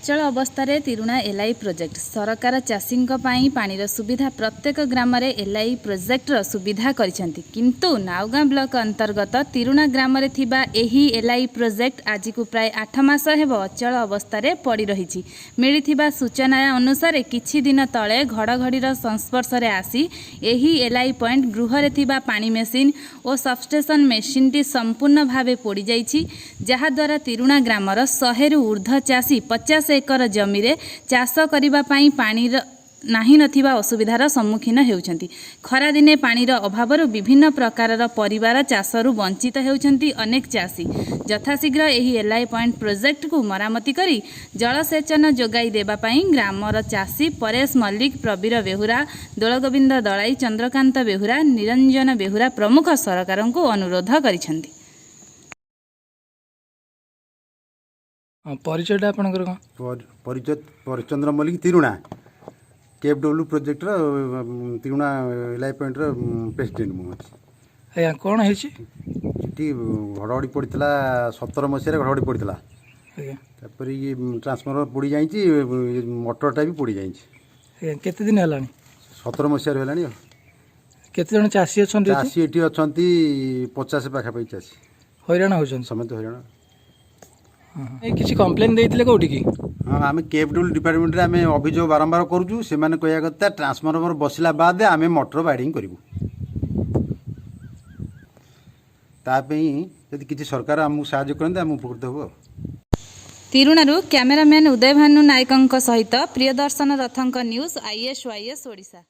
ଅଚଳ ଅବସ୍ଥାରେ Tiruna LI project. ସରକାର ଚାଷୀଙ୍କ ପାଇଁ ପାଣିର ସୁବିଧା ପ୍ରତ୍ୟେକ ଗ୍ରାମରେ ଏଲ୍ଆଇ ପ୍ରୋଜେକ୍ଟର ସୁବିଧା କରିଛନ୍ତି। କିନ୍ତୁ ନାଉଗାଁ ବ୍ଲକ ଅନ୍ତର୍ଗତ ତିରୁଣା ଗ୍ରାମରେ ଥିବା ଏହି ଏଲ୍ଆଇ ପ୍ରୋଜେକ୍ଟ ଆଜିକୁ ପ୍ରାୟ 8 ମାସ ହେବ ଅଚଳ ଅବସ୍ଥାରେ ପଡ଼ି ରହିଛି। ମିଳିଥିବା ସୂଚନା ଅନୁସାରେ, କିଛି ଦିନ ତଳେ ଘଡ଼ଘଡ଼ିର ସଂସ୍ପର୍ଶରେ ଆସି ଏହି ଏଲ୍ଆଇ ପଏଣ୍ଟ ଗୃହରେ ଥିବା ପାଣି ମେସିନ୍ ଓ ସବଷ୍ଟେସନ୍ ମେସିନ୍ଟି ସମ୍ପୂର୍ଣ୍ଣ ଭାବେ ପୋଡ଼ିଯାଇଛି, ଯାହାଦ୍ୱାରା ତିରୁଣା ଗ୍ରାମର 100ରୁ ଉର୍ଦ୍ଧ୍ୱ ଚାଷୀ 50 ଏକର ଜମିରେ ଚାଷ କରିବା ପାଇଁ ପାଣିର ନାହିଁ ନଥିବା ଅସୁବିଧାର ସମ୍ମୁଖୀନ ହେଉଛନ୍ତି। ଖରାଦିନେ ପାଣିର ଅଭାବରୁ ବିଭିନ୍ନ ପ୍ରକାରର ପରିବାର ଚାଷରୁ ବଞ୍ଚିତ ହେଉଛନ୍ତି ଅନେକ ଚାଷୀ। ଯଥାଶୀଘ୍ର ଏହି ଏଲ୍ଆଇ ପଏଣ୍ଟ ପ୍ରୋଜେକ୍ଟକୁ ମରାମତି କରି ଜଳସେଚନ ଯୋଗାଇ ଦେବା ପାଇଁ ଗ୍ରାମର ଚାଷୀ ପରେଶ ମଲ୍ଲିକ, ପ୍ରବୀର ବେହୁରା, ଦୋଳଗୋବିନ୍ଦ ଦଳାଇ, ଚନ୍ଦ୍ରକାନ୍ତ ବେହୁରା, ନିରଞ୍ଜନ ବେହୁରା ପ୍ରମୁଖ ସରକାରଙ୍କୁ ଅନୁରୋଧ କରିଛନ୍ତି। ହଁ, ପରିଚୟଟା ଆପଣଙ୍କର କ'ଣ? ପରିଚୟ ପରିଚନ୍ଦ୍ର ମଲ୍ଲିକ, ତିରୁଣା କେଏଫ୍ ଡବ୍ଲ୍ୟୁ ପ୍ରୋଜେକ୍ଟର ତିରୁଣା ଏଲ୍ଆଇ ପଏଣ୍ଟର ପ୍ରେସିଡେଣ୍ଟ ମୁଁ ଅଛି। ଆଜ୍ଞା, କ'ଣ ହେଇଛି? ଏଠି ଘଡ଼ଘଡ଼ି ପଡ଼ିଥିଲା, 17 ମସିହାରେ ଘଡ଼ଘଡ଼ି ପଡ଼ିଥିଲା। ତାପରେ ଇଏ ଟ୍ରାନ୍ସଫର୍ମର ପୋଡ଼ି ଯାଇଛି, ମଟରଟା ବି ପୋଡ଼ି ଯାଇଛି। ଆଜ୍ଞା, କେତେ ଦିନ ହେଲାଣି? 17 ମସିହାରୁ ହେଲାଣି ଆଉ। କେତେ ଜଣ ଚାଷୀ ଅଛନ୍ତି ଏଠି? ଚାଷୀ ଏଠି ଅଛନ୍ତି 50 ପାଖାପାଖି ଚାଷୀ। ହଇରାଣ ହେଉଛନ୍ତି? ସମସ୍ତେ ହଇରାଣ। ଏ କିଛି କମ୍ପ୍ଲେନ୍ ଦେଇଥିଲେ କୋଉଠିକି? ହଁ, ଆମେ କେଏଫ୍ ଡବ୍ଲ୍ୟୁ ଡିପାର୍ଟମେଣ୍ଟରେ ଆମେ ଅଭିଯୋଗ ବାରମ୍ବାର କରୁଛୁ। ସେମାନେ କହିବା କଥା, ଟ୍ରାନ୍ସଫର୍ମର ବସିଲା ବାଦେ ଆମେ ମଟର ବାଇଣ୍ଡିଂ କରିବୁ। ତା ପାଇଁ ଯଦି କିଛି ସରକାର ଆମକୁ ସାହାଯ୍ୟ କରନ୍ତେ, ଆମେ ଉପକୃତ ହେବୁ ଆଉ। ତିରୁଣାରୁ କ୍ୟାମେରାମ୍ୟାନ୍ ଉଦୟଭାନୁ ନାୟକଙ୍କ ସହିତ ପ୍ରିୟଦର୍ଶନ ରଥଙ୍କ ନ୍ୟୁଜ୍, ଆଇଏସ୍ୱାଇଏସ୍ ଓଡ଼ିଶା।